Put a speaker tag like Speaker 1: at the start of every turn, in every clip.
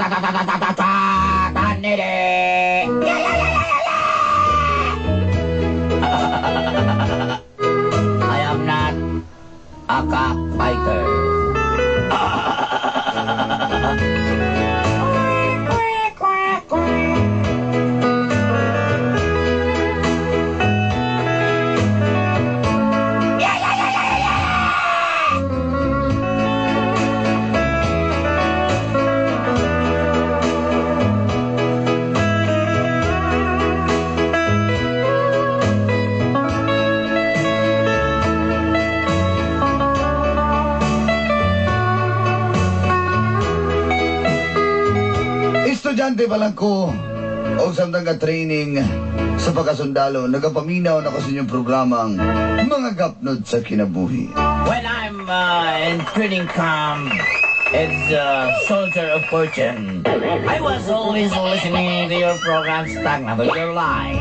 Speaker 1: Ta ta nere. Ya ya ya ya ya ya. I am not a cockfighter. Ya ya ya ya ya.
Speaker 2: Estudyante pa lang ko o samtang ka training sa pagkasundalo, nagapaminaw na ko sa inyong programang Mga Gapnod sa Kinabuhi.
Speaker 1: When I'm in training camp as a soldier of fortune, I was always listening to your program, Stagnant of Your Life.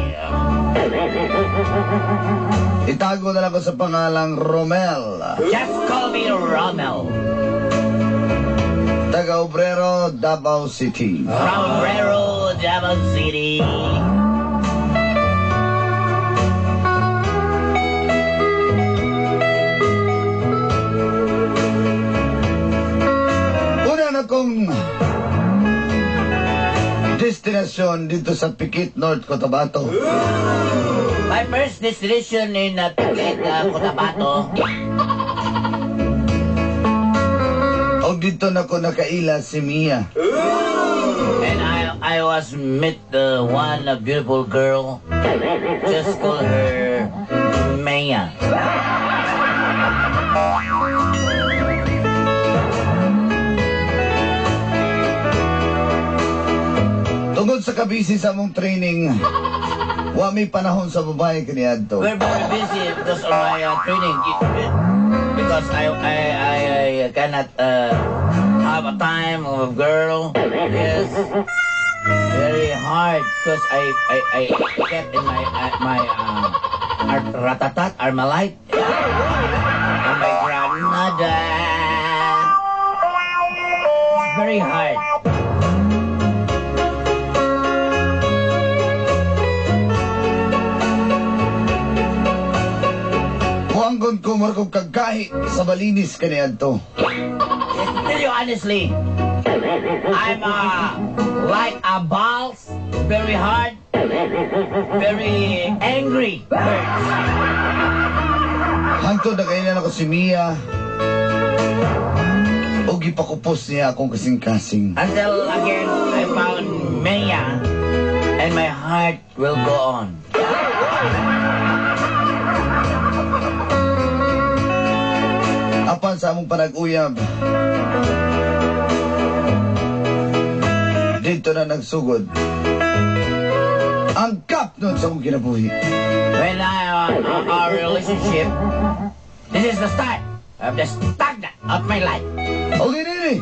Speaker 2: Itago na lang ko sa pangalang Romel.
Speaker 1: Just call me Romel.
Speaker 2: Taga Obrero, Davao City.
Speaker 1: From Obrero, Davao City.
Speaker 2: Una na kong destinasyon dito sa Pikit, North Cotabato.
Speaker 1: My first destination in Pikit, Cotabato.
Speaker 2: O dito na ko nakaila si Mia.
Speaker 1: And I was met the one beautiful girl. Just call her Maya.
Speaker 2: Tungod sa kabisi sa among training, wa may panahon sa babae kaniadto.
Speaker 1: We're very busy because of my training. Because I cannot have a time of a girl. Yes. Very hard because I get in my ratatat, armalite, and my granada. It's very hard.
Speaker 2: Muanggon ko markog kagkahi sa balinis kaniadto.
Speaker 1: Tell you honestly, I'm like a balls, very hard, very angry birds.
Speaker 2: Hangtod nakailan ako si Mia, o gipakupos niya akong kasing-kasing.
Speaker 1: Until again I found Maya, and my heart will go on.
Speaker 2: Apan sa among panag-uyab, dito na nagsugod ang kapnod sa among kinabuhi.
Speaker 1: When our relationship, this is the start of the stagnant of my life.
Speaker 2: Okay, nini,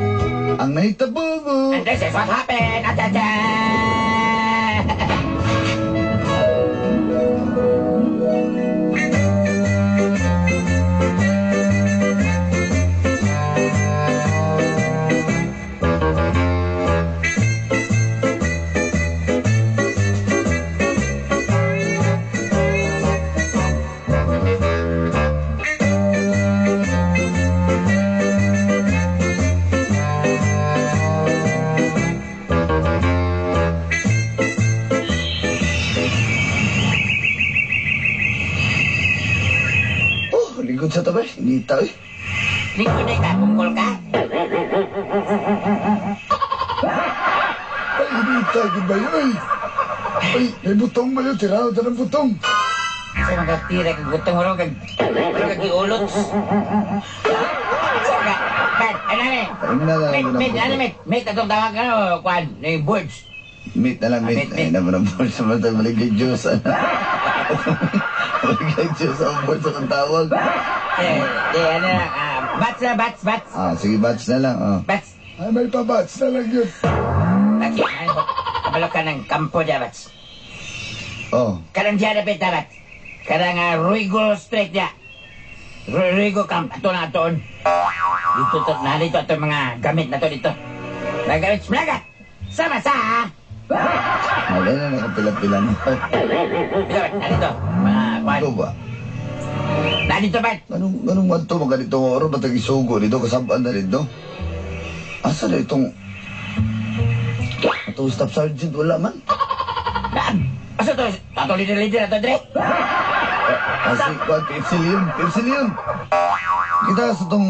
Speaker 2: ang nahitabo mo.
Speaker 1: And this is what happened. Achacha!
Speaker 2: Oh, lingkod sa tabay. Inita eh.
Speaker 1: Lingkod na ka, bungkol ka.
Speaker 3: Ay, inita, gud ba yun? Ay, ay, may butong ba yun? Tirado ta ng butong.
Speaker 1: Sa mga tira kag butong mo kag kag giulot. Saka, man, ano ni?
Speaker 2: Ayun na lang.
Speaker 1: Mate,
Speaker 2: Ano
Speaker 1: mate, ano mate? Mate, atong tawag ano, kwan, ni birds.
Speaker 2: Meat na lang,
Speaker 1: Ah,
Speaker 2: meat.
Speaker 1: meat, meat.
Speaker 2: Ay, naman ang board sa matag. Maligay Diyos. Maligay Diyos ang board sa kang tawag.
Speaker 1: Eh, di, ano lang, bats na, bats, bats.
Speaker 2: Ah, sige, batch na lang. Oh.
Speaker 1: Bats.
Speaker 3: Ay, may pabats na lang yun.
Speaker 1: Bats, ano, kabalo ka ng kampo dya, bats.
Speaker 2: Oh.
Speaker 1: Kanang dya dapat, bats. Kanang Ruigo Street dya. Ruigo Camp, ato na atoon. Dito to, na dito ato mga gamit na to dito. Mga gamit, splagat! Sama sa.
Speaker 2: Wala na nakapila-pila na.
Speaker 1: Ito, narito. Mga kwan.
Speaker 2: Ikaw ba?
Speaker 1: Narito ba?
Speaker 2: Anong anto mga ganito nga oras? Ba't isugo dito? Kasabaan na dito? Asa na itong... Atong staff sergeant wala man.
Speaker 1: Daan. Asa to? Ato leader-leader ato, Dre.
Speaker 2: Kasi kwan, PFC Leon. PFC Leon. Kita sa itong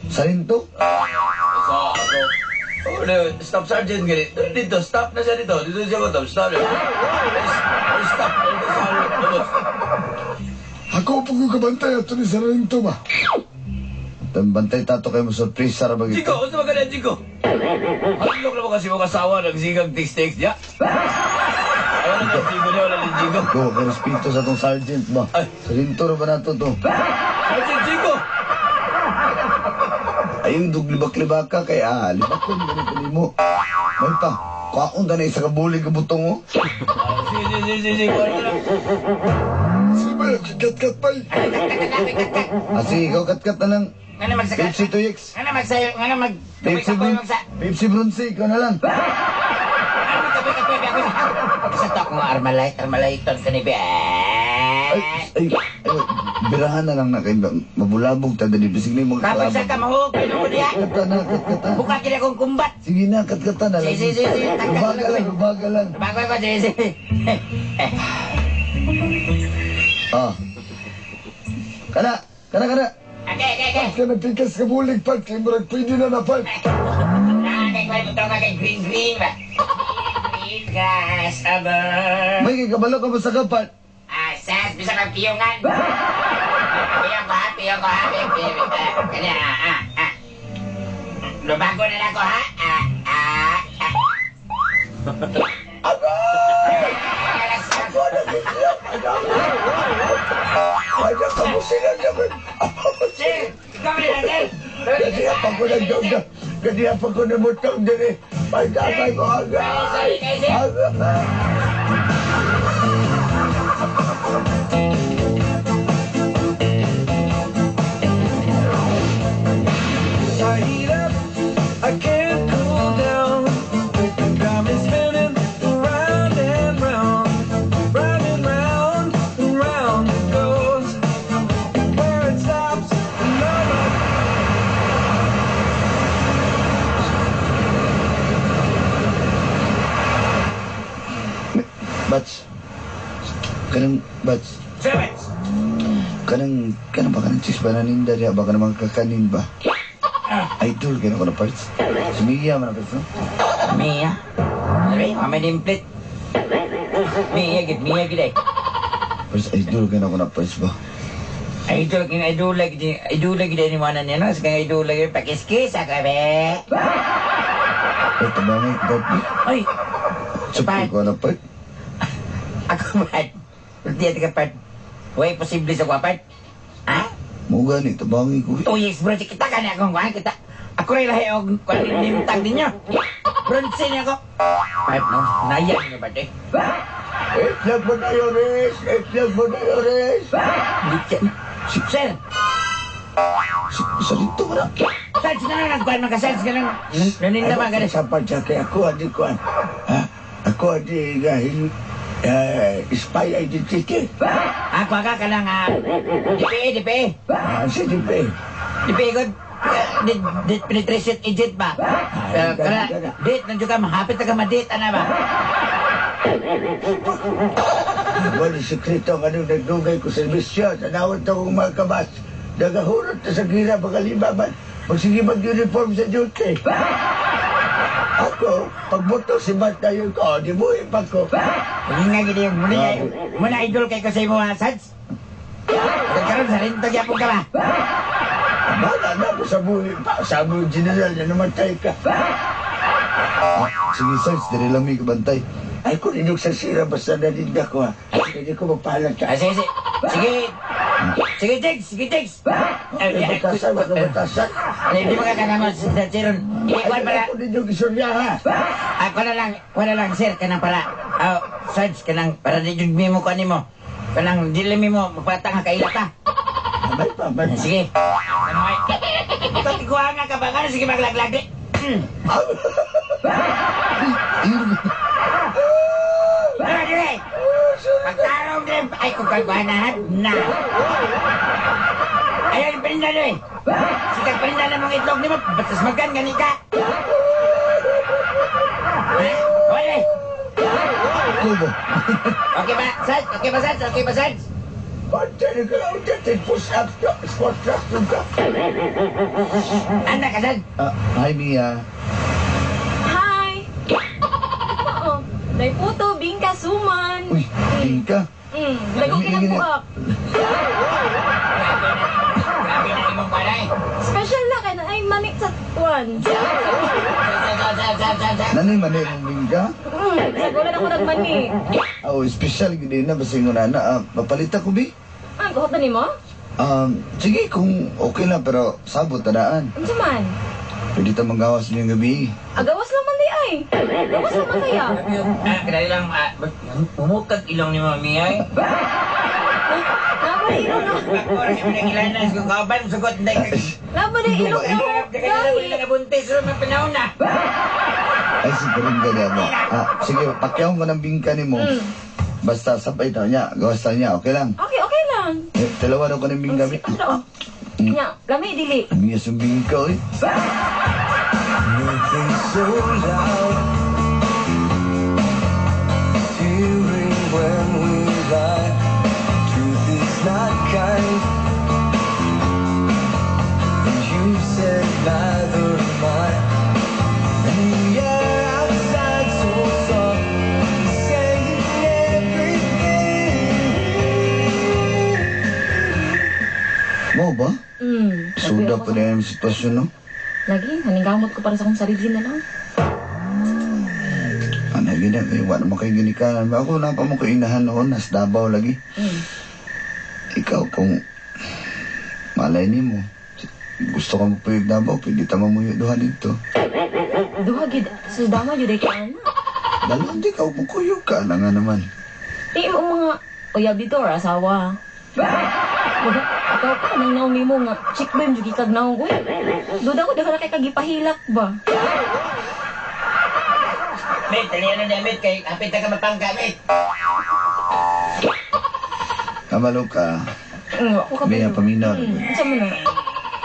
Speaker 2: sarinto.
Speaker 4: Sa ako. Oh, no, stop sergeant gani. Dito, stop na siya dito. Dito siya ko, stop. Stop. Stop.
Speaker 3: Ako po ko kabantay ato ni Sarento ba?
Speaker 2: Bantay tato kayo mo surpresa ra ba
Speaker 4: Chico,
Speaker 2: gito?
Speaker 4: unsa ba ganyan, Chico? Hadlok na ba kasi mo kasawa nagsigang tiks-tiks niya? Ayaw na Chico niya, wala ni Chico.
Speaker 2: Ikaw, kay respeto sa itong sergeant ba?
Speaker 4: Ay.
Speaker 2: Sarinto ra ba nato to?
Speaker 4: Sergeant Chico!
Speaker 2: Ayun, duglibak-libaka kay ah, libakon ganito nimo. May pa, kwaon ta na isa ka bulig ka butong oh.
Speaker 4: Sige, sige, sige, sige, kuha na lang.
Speaker 3: Sige ba, kat-kat pa.
Speaker 2: Ah, sige, ikaw kat-kat na lang.
Speaker 1: Nga na magsaka.
Speaker 2: PFC 2X.
Speaker 1: Nga na magsayo. Nga na mag...
Speaker 2: PFC
Speaker 1: Kapoy
Speaker 2: Bron.
Speaker 1: magsa.
Speaker 2: PFC Bronze, ikaw na lang.
Speaker 1: Ano kapoy kapoy kapoy. Sa to akong armalite. Armalite ka ni
Speaker 2: Ay, ay, ay, birahan na lang na kayo. Mabulabog ta dali. Bisig na yung mga
Speaker 1: Kapoy sa
Speaker 2: kalaban.
Speaker 1: kamahog. Ano ko diya?
Speaker 2: Kat-kata na, kat-kata.
Speaker 1: Buka kini akong kumbat.
Speaker 2: Sige na, kat-kata na lang.
Speaker 1: Sige, sige, sige.
Speaker 2: Ubaga lang, ubaga lang.
Speaker 1: Bago ko, sige, sige.
Speaker 2: Ah. Kana, kana, kana.
Speaker 1: Okay.
Speaker 3: Kaya nagpikas ka bulig pa, kay murag pwede na na pa.
Speaker 1: Ah, kay kwan butong ka kay green green ba? Green grass above.
Speaker 2: May kay kabalo ka ba sa kapat?
Speaker 1: Ah, sas, bisa kang piyungan. Piyong ko ha, piyong ko ha, piyong, piyong. Ah, kanya, ah, ah, ah. Lumago na lang ko ha. Ah, ah, ah.
Speaker 3: Agay! Ako na kamusilan naman.
Speaker 1: Sir, ikaw na sir.
Speaker 3: Gadiya pa ko nagdog. Gadiya pa ko namutong diri. Pagdamay ko agay! Agay!
Speaker 5: I heat up, I can't cool down. You got me spinning round and round, round and round and round it goes. Where it stops, nobody.
Speaker 2: Bats. Kanang, bats.
Speaker 1: Sir,
Speaker 2: Kanang, kanang ba kanang cheese bananinda diya ba kanang mga kakanin ba? Idol kayo ko na parts. Sumiya man ang parts, no?
Speaker 1: Mia. Sabi, mamay nimplit. Mia, gid, Mia, gid eh.
Speaker 2: Parts, idol kayo ko na parts ba?
Speaker 1: Idol, kina idol, gid, idol, gid, ni mana niya, no? Sige, idol, gid, pakiskis, ako, be.
Speaker 2: Ay, tabangay ko ba?
Speaker 1: Ay,
Speaker 2: Supay ko na part.
Speaker 1: ako, part. Hindi, ka, part. Way, posible sa kwa, part. Ha?
Speaker 2: Mo gani, tabangay ko.
Speaker 1: 2 years, bro, kita ka na akong kuhan, kita. Ako rin lahi og kuhan nimtag ninyo. Bronze niya ako. Part, no? Naya niyo, part, eh.
Speaker 3: Itlog mo na yun, Riz! Itlog mo na yun, Riz!
Speaker 1: Hindi siya. Sir,
Speaker 2: Sa dito ba na?
Speaker 1: Sarge na lang, nagkuhan mga Sarge ka lang. Naninda ba, ganun?
Speaker 3: Sa pagsakay ako, adi ko, ha? Ako, adi, gahil, spy identity.
Speaker 1: Ako ka ka lang, ah, DPA, DPA.
Speaker 3: Ah, si DP.
Speaker 1: DPA ko, dit penetration agent ba? Kana, dit, nandiyo ka, mahapit na ka ma-date, ana ba?
Speaker 3: Wala sekreto nga nung nagdugay ko serbisyo. Tanawad na kong mga kabas. Nagahurot na sa gira, mga lima man. Magsige mag-uniform sa duty. Ako, pagbuto si Matt na yun ko, di mo pa ko.
Speaker 1: Hindi nga gini yung muna, muna idol kay ko sa imo, ha, Sarge? Nagkaroon sa rin, tagyapon ka ba?
Speaker 3: Bala na ako sa buhay pa. Sabi yung general na namatay ka.
Speaker 2: Ah, sige, Sarge, diri lang may kabantay.
Speaker 3: Ay, kung inyong sa sira, basta naninda ko ha. Hindi ko magpahalata.
Speaker 1: Ah, sige, sige. Sige. Sige, Jigs. Sige, Jigs.
Speaker 3: Ay, batasan, wag na batasan.
Speaker 1: Hindi mo kakakama sa Chiron. Ikuan
Speaker 3: Ay,
Speaker 1: para.
Speaker 3: ako ninyong isurya ha.
Speaker 1: Ako na lang, kuha na lang, sir, kanang para. Oh, Sarge, kanang para di jud mo kuan nimo. Kanang dili mo magpatang ka kaila pa.
Speaker 3: May pa, may pa.
Speaker 1: Sige. Ano ay? Ikaw tiguan nga ka ba? Ano sige maglaglag di? Ano dire? Pagtarong dire, ay kung kagwanahan na. Ayaw yung paninda dire. Sige, paninda na mga itlog nimo, batas magan gani ka. Ha? Oye,
Speaker 2: Kubo.
Speaker 1: okay ba, Sarge? Okay ba, Sarge? Okay ba, Sarge?
Speaker 3: Pantay na ka, unta push up, squat thrust ka.
Speaker 1: Anda ka, Sarge?
Speaker 2: Ah, hi, Mia.
Speaker 6: Hi! Oo. Day puto, bingka, suman.
Speaker 2: Uy, bingka.
Speaker 6: Lago
Speaker 2: Hindi,
Speaker 6: kinabuak.
Speaker 1: Grabe na imong palay.
Speaker 6: Special na kay na ay mani sa kwan.
Speaker 2: Nanay man mong bingka?
Speaker 6: Sa gulan ako nagmani.
Speaker 2: Oh, special gid na basta ingon na. Ah, mapalita ko bi.
Speaker 6: Ah, kuhot na nimo?
Speaker 2: Sige kung okay lang pero sabot tadaan.
Speaker 6: Unsa man?
Speaker 2: Pwede ta manggawas niyang gabi.
Speaker 6: Agawas lang man di ay. Gawas lang man kaya.
Speaker 1: Ah, kadali lang, ah, humukag ilong ni Mami ay.
Speaker 6: Naba ilong na.
Speaker 1: Ako rin yung nakilanas kung kauban, sugot na
Speaker 6: Naba na ilong na.
Speaker 1: Kaya na nabuntis, so mapanahon na.
Speaker 2: Ay, siguro ka niya mo. Ah, sige, pakyaw ko ng bingka ni mo. Basta sabay ta niya, gawas ta niya, okay lang.
Speaker 6: Okay, okay lang.
Speaker 2: Eh, dalawa daw ko ng bingka. Bi.
Speaker 6: Ano? Nya, lami dili.
Speaker 2: Ang iyas yung bingka, eh.
Speaker 5: Nothing so loud, tearing when we lie. Truth is not kind, and you said neither am I. And the air outside so soft, saying everything.
Speaker 2: Mo ba? Suda pa na yung sitwasyon, no?
Speaker 6: Lagi, naninggamot ko para sa akong sarili na lang.
Speaker 2: Ano, gina, eh, wala naman kayo ginikanan. Ako, napa mo kayo inahan noon, nas Davao lagi. Ikaw, kung malay ni mo, gusto ka mo puyog Davao, pwede ta mamuyo duha dito.
Speaker 6: Duha gid sa dama jud ay ka na.
Speaker 2: Dalawang di ka, mukuyog ka na nga naman.
Speaker 6: Di mo mga uyab dito or asawa. Ikaw pa nang naong nimo nga chick ba yung kag naong uy. Duda ko daghan na kay kagipahilak ba.
Speaker 1: Mate, dali na niya, mate, kay hapit na ka mapangka, mate.
Speaker 2: Kabalo ka,
Speaker 6: Ako ka
Speaker 2: Mia, paminaw.
Speaker 6: Unsa man na?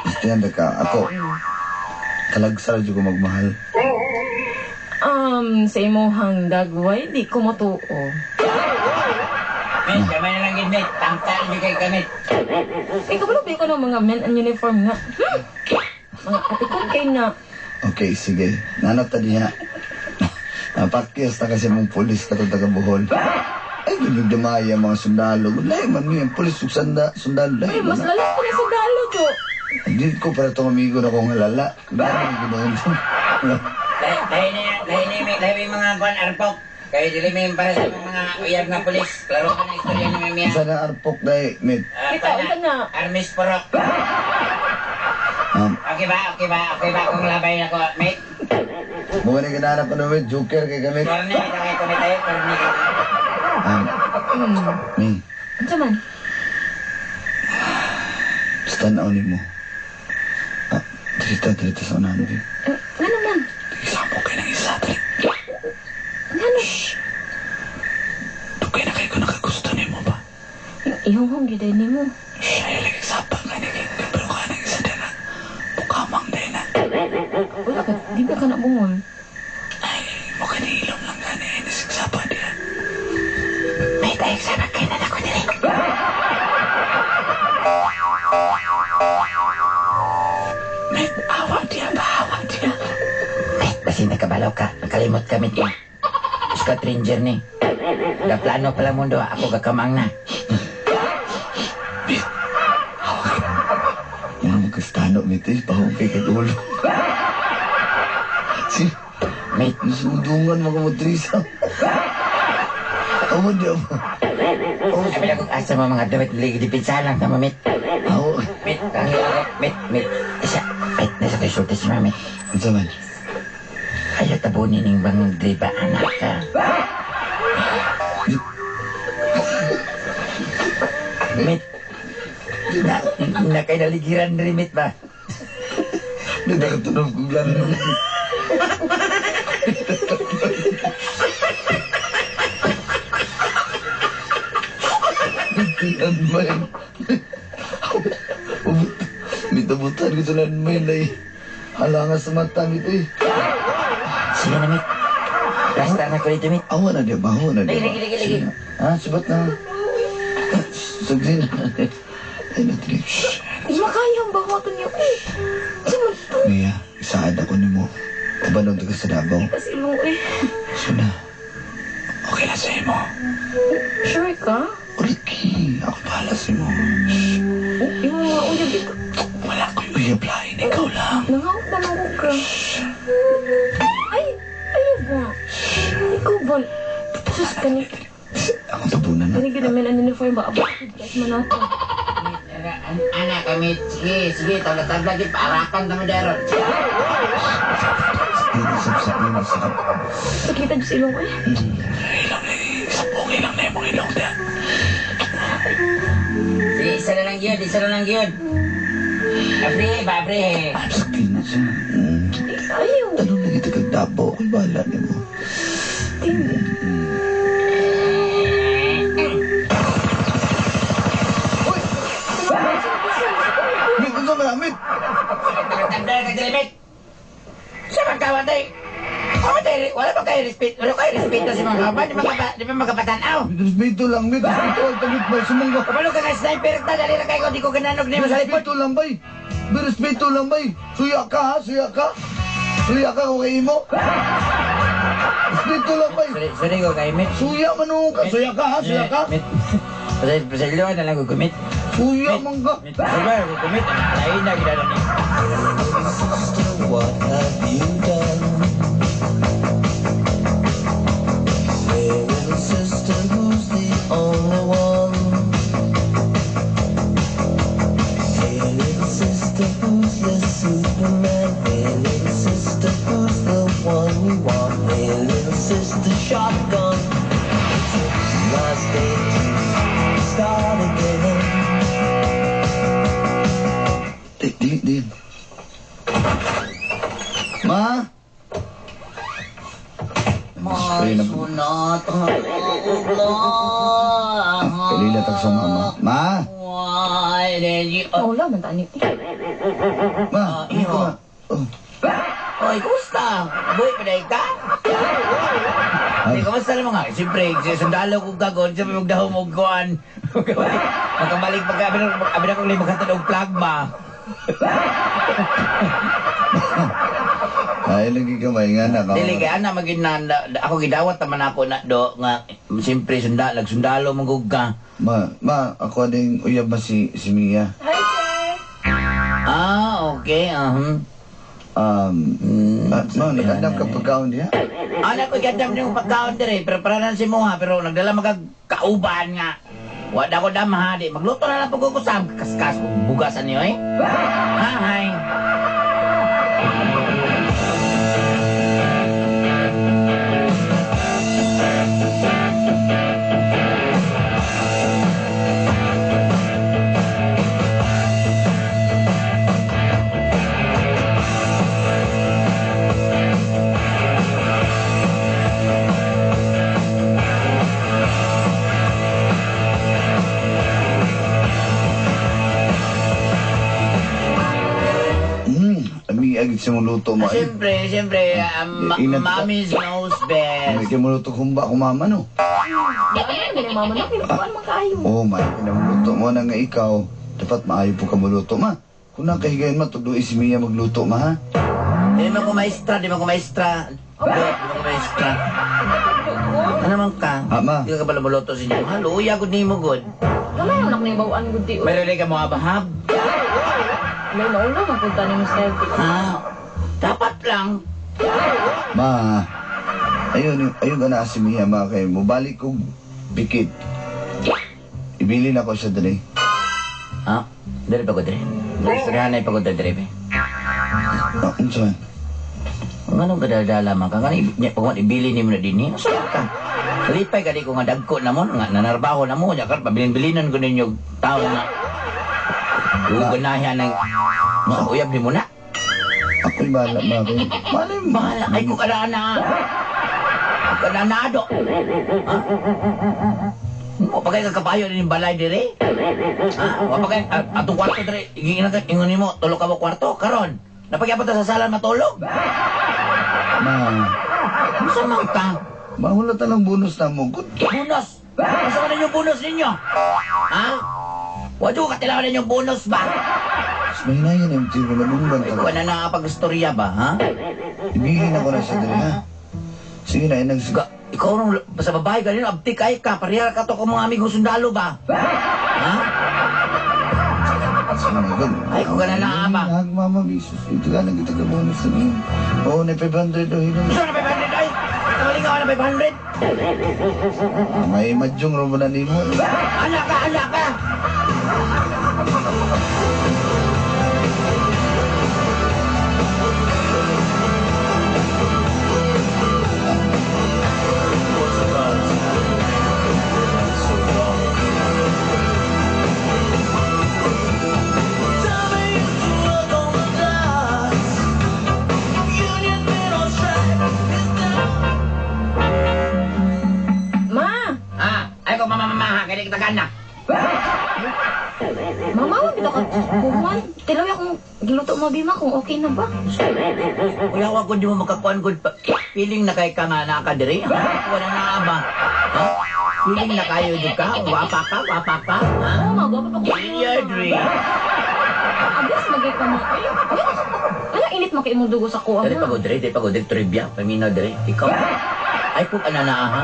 Speaker 2: Estudyante ka, ako, kalagsara dyan ko magmahal.
Speaker 6: Sa imuhang dagway di ko matuo.
Speaker 1: Mate, gamay na lang gid, mate. Tangka na kay ka, mate.
Speaker 6: Ikaw ba ko ng mga men in uniform nga? Mga atikon kay na.
Speaker 2: Okay, sige. Nanap ta diha. Napakyas na kasi mong pulis ka taga Bohol. Ay, gud damaya mga sundalo. Lahi man mi ang pulis ug sundalo lahi
Speaker 6: Ay, mas
Speaker 2: man.
Speaker 6: lala ko na sundalo ko.
Speaker 2: Hindi ko para tong amigo na kong halala. Dami ginoon.
Speaker 1: Lahi na, lahi na, mate. Lahi may mga kuan arpok. Kay dili may para sa mga uyab nga pulis. Klaro ka na istorya ni Mami.
Speaker 2: Sa na arpok dai, mate.
Speaker 1: Ah,
Speaker 6: Kita, unsa na?
Speaker 1: Armis porok. Okay ba? Okay ba? Okay ba kung labay ako, mate?
Speaker 2: Mo ni ganana pa naman, joker kay kami.
Speaker 1: Corny, kay kami tayo, corny.
Speaker 2: Mi,
Speaker 6: Unsa man?
Speaker 2: stand out nimo. Ah, drita, drita sa unahan, bi.
Speaker 6: Eh, nga naman?
Speaker 2: Isamo kay ng isa, dali.
Speaker 6: Ngano?
Speaker 2: Dugay na kay ko nakagusto nimo ba?
Speaker 6: Ihonghong gyud ay nimo.
Speaker 2: Shh, ayaw lagi sapa ka ni kay pero ka ng isa na. Bukamang day na.
Speaker 6: Wala ka, di ba ka na bungol?
Speaker 2: Ay, mo ka ni ilong lang gani ay nisigsapa diya.
Speaker 1: Mate, ay sama kay na ako dili.
Speaker 2: Mate, awa diya ba? Awa diya.
Speaker 1: Mate, basi nakabalaw ka. Nakalimot ka, mate. Scott Ranger ni. Gaplano pala mundo, ako kakamang na.
Speaker 2: Mate, awa kay. Mura mo kastano, mate. Bahong kay kagulo. Si,
Speaker 1: Mate,
Speaker 2: nasundungan mo ka mo, Teresa. Awa diya ba? Oh,
Speaker 1: sabi na kung asa mo mga damit, ligi dipinsahan lang tama, mate.
Speaker 2: awa.
Speaker 1: Mate, ang ako, mate, mate. Isa, mate, nasa kay sulti si mami.
Speaker 2: Unsa man?
Speaker 1: Ayaw tabunin ning bang driba, anak ka. Mate, na kay naligiran rin, mate ba?
Speaker 2: Hindi nakatunog kong lang. Landmine. Mitabutan ko sa landmine ay halanga sa mata mito eh.
Speaker 1: Sige na, mit. Rasta na ko dito, mit.
Speaker 2: Awa na di ba? Awa na di ba?
Speaker 1: Lagi, lagi, lagi, lagi.
Speaker 2: Ha? Subat na. Sagsin na. Ay, natrip. Shh.
Speaker 6: Di makaya ang bawaton niyo eh. Sa man to?
Speaker 2: Mia, isaad ako ni mo. Ubanog ka sa Davao.
Speaker 6: Kasi ilong eh.
Speaker 2: Suna. Okay na sa'yo mo.
Speaker 6: Sure ka?
Speaker 2: Uliki, ako bahala sa mo. Shh.
Speaker 6: Oh, yung mga uyab ito.
Speaker 2: Wala ko'y uyab lain. Ikaw lang.
Speaker 6: Nangawag pa lang ka. Ay! Ayaw ba? Ikaw ba? Sus, kani.
Speaker 2: Ako tabunan na.
Speaker 6: Kani ginamin ang uniform ba? Abot, guys, man nato.
Speaker 1: Ana kami, sige, sige, tabla-tabla, gid, paarakan kami daron.
Speaker 2: Hindi, sap-sap na masarap.
Speaker 6: Pagkita dyan sa ilong eh.
Speaker 2: Ilong na okay lang na yung mga ilong na.
Speaker 1: Sige, isa na lang yun, isa na lang yun. Abre, ba, abre.
Speaker 2: Sakit na siya.
Speaker 6: Eh, ayaw.
Speaker 2: Tanong na kita kag Davao. Ako'y bahala ni mo.
Speaker 6: Hindi.
Speaker 2: Uy! Mit, unsa man amit?
Speaker 1: Tabla ka dili, mit. Sa magkamatay. Kamatay, wala ba kayo respeto? Wala kayo respeto sa mga kaban? Di ba magkapatanaw?
Speaker 2: Respeto lang, mit. Respeto ang tamit, bay. Sumangga.
Speaker 1: Kabalo ka nga sniper ta, dali na kayo, di ko gananog nimo sa likod.
Speaker 2: Respeto lang, bay. Bay, respeto lang, bay. Suya ka, ha? Suya ka. Suya ka kung kay imo. Respeto lang, bay.
Speaker 1: Sorry, sorry ko kay mit.
Speaker 2: Suya man nung ka. Suya ka, ha? Suya ka.
Speaker 1: Mit. Pasaylo na lang ko kumit.
Speaker 2: Suya man ka.
Speaker 1: Mit, pasaylo ko kumit. Lain na gina ni.
Speaker 5: What have you done? Hey, little sister, who's the only one? Hey, little sister, who's your Superman? Hey, little sister, who's the one you want? Hey, little sister, shotgun. It's a nice day to start again.
Speaker 2: Di, di, di. Ma? Spray na.
Speaker 1: Sunat.
Speaker 2: Kalila tag sa mama. Ma?
Speaker 1: Why did you...
Speaker 6: Oh, wala man tani. Eh,
Speaker 2: Ma,
Speaker 1: Ah, iho.
Speaker 2: ma. Oh.
Speaker 1: Oy, kumusta? Buhay pa dahil ka? Hindi, kumusta naman nga? Siyempre, sa sundalo kong kagon, siyempre magdahom og kuan. Makabalik pagka, abi na kong limakatan og flag ba?
Speaker 2: Ay, lagi ka may nga na.
Speaker 1: Dili kay ana magin na, ako gidawat naman ako na do nga siyempre sunda nagsundalo man gud ka.
Speaker 2: Ma, ma, ako ding uyab ba si Mia?
Speaker 6: Hi, sir.
Speaker 1: Ah, okay.
Speaker 2: Ma, nagandam ka pagkaon diha?
Speaker 1: Ana ko gandam niyong pagkaon dire, pero para lang si Moha, pero nagdala magag kauban nga. Wala ko dama di magluto na lang pag kusam kaskas bugasan niyo eh. Hi.
Speaker 2: Ami agit sa mong luto mo. Ay,
Speaker 1: Siyempre, siyempre,
Speaker 2: Ingat ka.
Speaker 1: mommy's knows
Speaker 2: may
Speaker 1: best.
Speaker 2: kay mo luto kumba kumama no.
Speaker 6: Di ba yan, ganyan mama na, pinukuan man kaayo.
Speaker 2: Oh, may pinamuluto mo na nga ikaw. Dapat maayo po ka muluto, ma. Kung nakahigayon ma, tuloy si Mia magluto, ma, ha?
Speaker 1: Di man ko maestra, di man ko maestra. Di man ko maestra. Ano man ka?
Speaker 2: Ah, ma.
Speaker 1: Di ka pala muluto sa inyo. Halo, uya gud nimo gud.
Speaker 6: Gamay ang anak na yung bawaan gud di. Uy.
Speaker 1: Meron ka mo abahab.
Speaker 6: May nauna mapunta ni Mr. T.
Speaker 1: Ah, dapat lang.
Speaker 2: Ma, ayun, ayun ka na si Mia, ma, kay mubalik kong bikit. Ibilin ako siya dali.
Speaker 1: Ah, dali pa ko dali. Istoryahan pa ko dali be.
Speaker 2: Ah, ano sa man?
Speaker 1: Anong kadadala man ka? Nga pag ibili ni mo na din eh. Asa ka? Lipay ka di ko nga dagko na mo, nga nanarbaho na mo, nya karon pabilin-bilinon ko ninyo tao nga. Uganahan ng mga uyab ni mo na.
Speaker 2: Ako'y bahala, ma. Ako'y Malay mo.
Speaker 1: Bahala kay ko kada na. Kada na do. Wa pa kay kakapayo din balay dire. Ha? Wa pa kay atong kwarto dire. Ingon nimo tulog ka mo kwarto karon. Napagyapon ta sa sala matulog.
Speaker 2: Ma,
Speaker 1: Unsa man ka?
Speaker 2: ma, wala talang bonus na mo. Good.
Speaker 1: Bonus. Unsa man inyong bonus ninyo? Ha? Wa jud katilawan ninyong bonus ba?
Speaker 2: Mas mahinayan yung tiro na bumban
Speaker 1: Ay,
Speaker 2: ka.
Speaker 1: kuha na nakapag-istorya ba, ha?
Speaker 2: Ibihin ako na siya diri, ha? Sige na, inang
Speaker 1: Ga, ikaw nung sa babae ganino, abtik ay ka, pareha ka to kung mga amigong sundalo ba? Ha?
Speaker 2: Sige na, good.
Speaker 1: Ay, kung ganun na, ama.
Speaker 2: Hag, mama, bisus. Ito ka, nagkita ka bonus na niyo. Oo, na 500 o hilong.
Speaker 1: Gusto na 500 ay? Namalingaw na 500?
Speaker 2: May madyong robo na nimo.
Speaker 1: Anak ka, anak ka!
Speaker 6: Ma!
Speaker 1: Ah, ay ko mama mama ha, kaya kita gana.
Speaker 6: Mama, wa bitaw ka kuwan. Tilawi akong giluto mo bima kung okay na ba?
Speaker 1: Kuya, wag ko di mo makakuan good pa. Feeling na kay ka nga naka diri. Ha? Wala na ba? Ha? Feeling na kayo jud ka? Wapa ka, wapa ka. Ha?
Speaker 6: Oo, ma, gwapa pa ko.
Speaker 1: In your dream.
Speaker 6: Abis magay ka mo. Ay, ano init mo kay imong dugo sa kuha
Speaker 1: Dali
Speaker 6: ma?
Speaker 1: pagod diri, dali pagod diri trivia, paminaw diri. Ikaw. Ay kung ana na ha.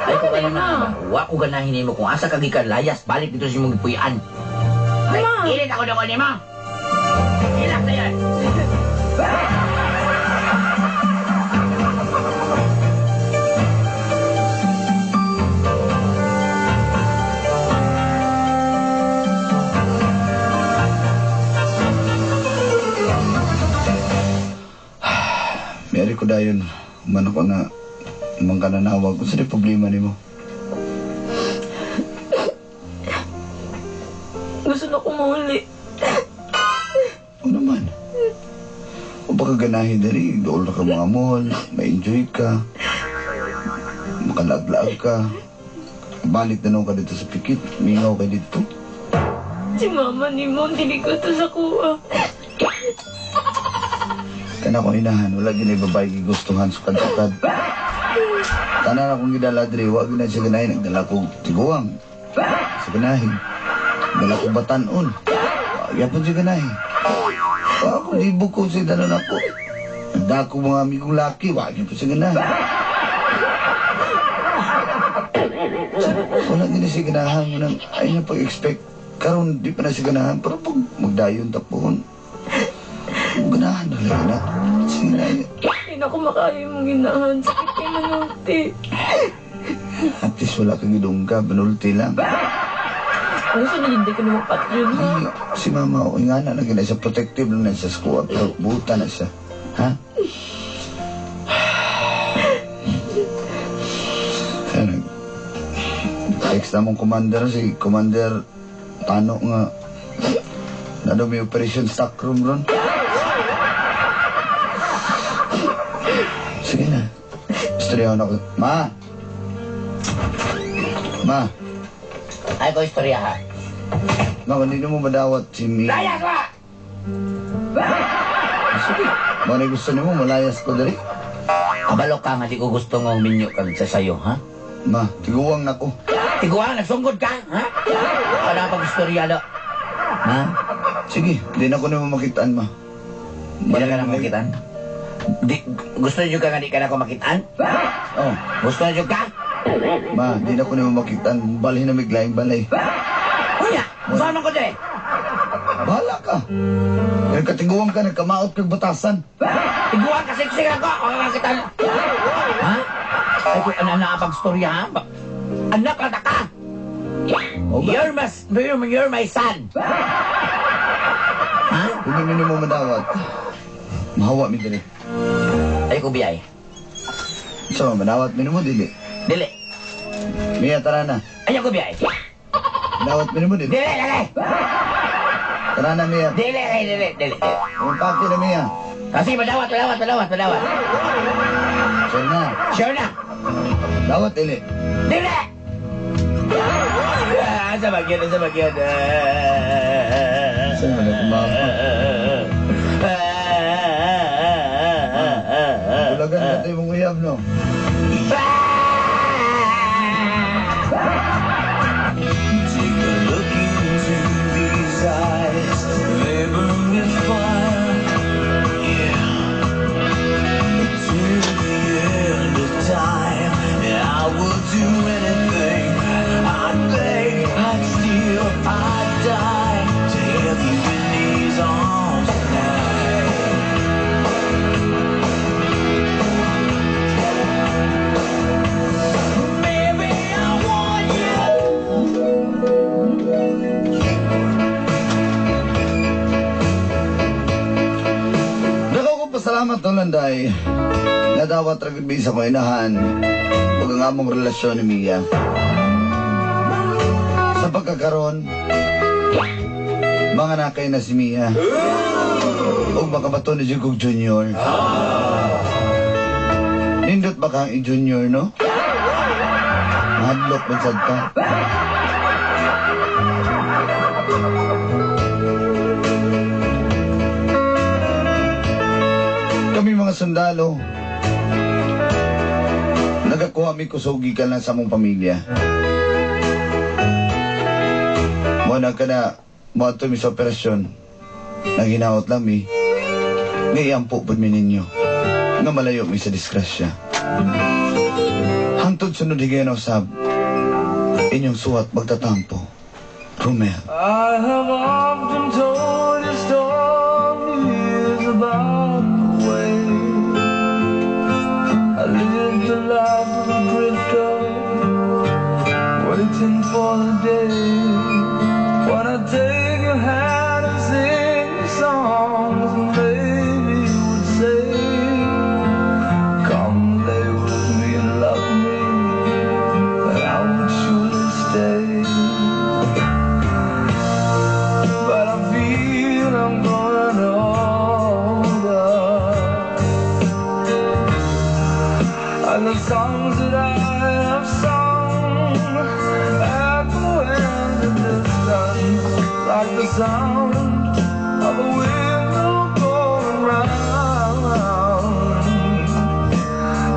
Speaker 1: Ay kung ana na ba? Wa ko ganahin nimo kung asa ka gikan layas balik dito sa imong gipuy-an. Ay,
Speaker 6: Ma.
Speaker 1: init ako dugo nimo. Ilak na yan.
Speaker 2: Mayari ko dayon. Man ako na mang kananawag. Kung saan problema nimo?
Speaker 6: Gusto na ko mauli.
Speaker 2: Oo naman. O baka ganahin diri, dool na ka mga mall, ma-enjoy ka, makalaag-laag ka. Balik na nung ka dito sa pikit, mingaw ka dito.
Speaker 6: Si mama ni mo, dili ko to sa kuha.
Speaker 2: Kana akong inahan, wala gini babae gigustuhan sukad-sukad. Tanan akong gidala diri, wa gina siya ganahin, nagdala ko tiguang. Sa ganahin. Dala ko batanon. Wa gyapon siya ganahin. Wa ako libog ko siya danon ako. Nagdako mga amigong laki, wa gyapon siya ganahin. Wala gina siya ganahan mo nang ay na pag-expect. Karon di pa na siya ganahan, pero pag magdayon tapon. Ganahan na lang na. Sige na.
Speaker 6: Hindi na ko makaya mong ginahan. Sakit kay manulti.
Speaker 2: At least wala kang gidungga, banulti lang.
Speaker 6: Gusto na hindi ko na mapatyon, ha?
Speaker 2: Ay, si mama, o nga na, na siya, protective lang na siya sa kuha, pero buta na siya. Ha? Kaya text na mong commander, si Commander Tano nga, na daw may operation stock room ron. Sige na. Istoryahan ako. Ma! Ma!
Speaker 1: Ay ko istorya ha.
Speaker 2: Ma, kung hindi mo madawat si Mi.
Speaker 1: Layas ba?
Speaker 2: Sige. Mo na gusto nimo, malayas ko diri.
Speaker 1: Kabalo ka nga di ko gusto nga minyo kag sa sayo, ha?
Speaker 2: Ma, tiguang na ko.
Speaker 1: Tiguang, nagsunggod ka, ha? Wala pag istorya do. Ha?
Speaker 2: Sige, di na ko nimo makitaan, ma.
Speaker 1: Di na ka na makitaan? Di, gusto niyo ka nga di ka na ko makitaan?
Speaker 2: Oh,
Speaker 1: Gusto niyo ka?
Speaker 2: ma, di na ko nimo makitaan. Balhin na miglaing balay.
Speaker 1: Unya, saan man ko di?
Speaker 2: Bahala ka. Nagkatiguang ka, nagkamaot kag batasan.
Speaker 1: Tiguang ka, siksik ako. O makitaan. Ha? Ay, kung ano na pag-istorya, ha? Anak ka ka!
Speaker 2: O ba?
Speaker 1: You're my son. Ha?
Speaker 2: Kung hindi mo madawat, mahawa mi diri.
Speaker 1: Ay ko biyay.
Speaker 2: So, madawat mi nimo dili.
Speaker 1: Dili.
Speaker 2: Mia, tara na.
Speaker 1: Ayaw ko biyay.
Speaker 2: Madawat mi nimo dili.
Speaker 1: Dili, lagi.
Speaker 2: Tara na, Mia.
Speaker 1: Dili, ay, dili, dili. dili.
Speaker 2: Umpake na, Mia.
Speaker 1: Kasi madawat, madawat, madawat, madawat.
Speaker 2: Sure na.
Speaker 1: Sure na.
Speaker 2: Dawat, dili.
Speaker 1: Dili!
Speaker 4: Ah, sa bagyan, sa bagyan.
Speaker 2: Saan man ako mama? Bulagan ka tayo mong uyab, no?
Speaker 5: Take a look into these eyes, they burn with fire. Yeah. To the end of time, I will do anything. I'd beg, I'd steal, I'd die to have you in these arms tonight. Maybe I want you.
Speaker 2: Dako ko pasalamat to, Landay. Nadawat ra gud sa ko inahan ug ang among relasyon ni Mia. Sa pagkakaron, mga nakay na si Mia. Ug makabato ni jud kog junior. Nindot ba kang i-junior, no? Mahadlok man sad ka. Kami mga sundalo, nagakuha mi kusog gikan lang sa among pamilya. Mo na ka na, moadto mi sa operasyon. Naginaot lang mi. Ngayampo pud mi ninyo. Nga malayo mi sa disgrasya. Hangtod sunod higayon usab, inyong suwat magtatampo. Romel.
Speaker 5: I have often told you stories about the way I lived the life of a drifter, waiting for the day when I take your hand and sing songs, and maybe you would say, "Come lay with me and love me," and I would surely stay. But I feel I'm growing older, and the songs that I have sung echo in the distance like the sound of a windmill going round.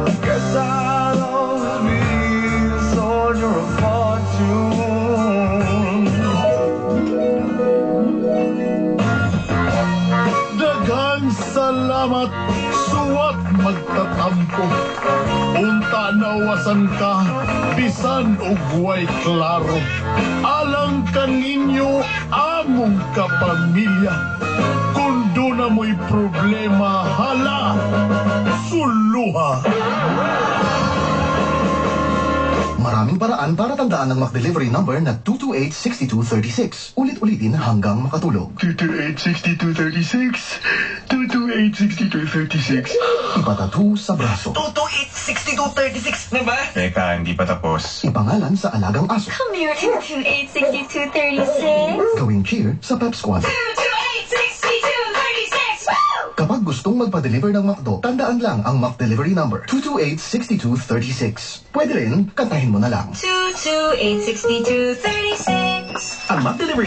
Speaker 5: I guess I'll always be a soldier of fortune.
Speaker 7: Daghang salamat, suwat magtatampo. Unta nawasan ka, bisan og way klaro. Alang kaninyo among kapamilya. Kung doon na mo'y problema, hala, suluha.
Speaker 8: Maraming paraan para tandaan ang McDelivery number na 228-6236. Ulit-ulitin hanggang makatulog.
Speaker 7: 228-6236. 228-6236.
Speaker 8: Ipatattoo sa braso.
Speaker 5: 228-6236 na ba?
Speaker 9: Teka, hindi pa tapos.
Speaker 8: Ipangalan sa alagang aso.
Speaker 10: Come here, 228-6236.
Speaker 8: Gawing cheer sa Pep Squad.
Speaker 10: 228-6236! Woo!
Speaker 8: Kapag gustong magpa-deliver ng McDo, tandaan lang ang McDelivery number, 228-6236. Pwede rin, kantahin mo na lang.
Speaker 10: 228-6236.
Speaker 8: Ang McDelivery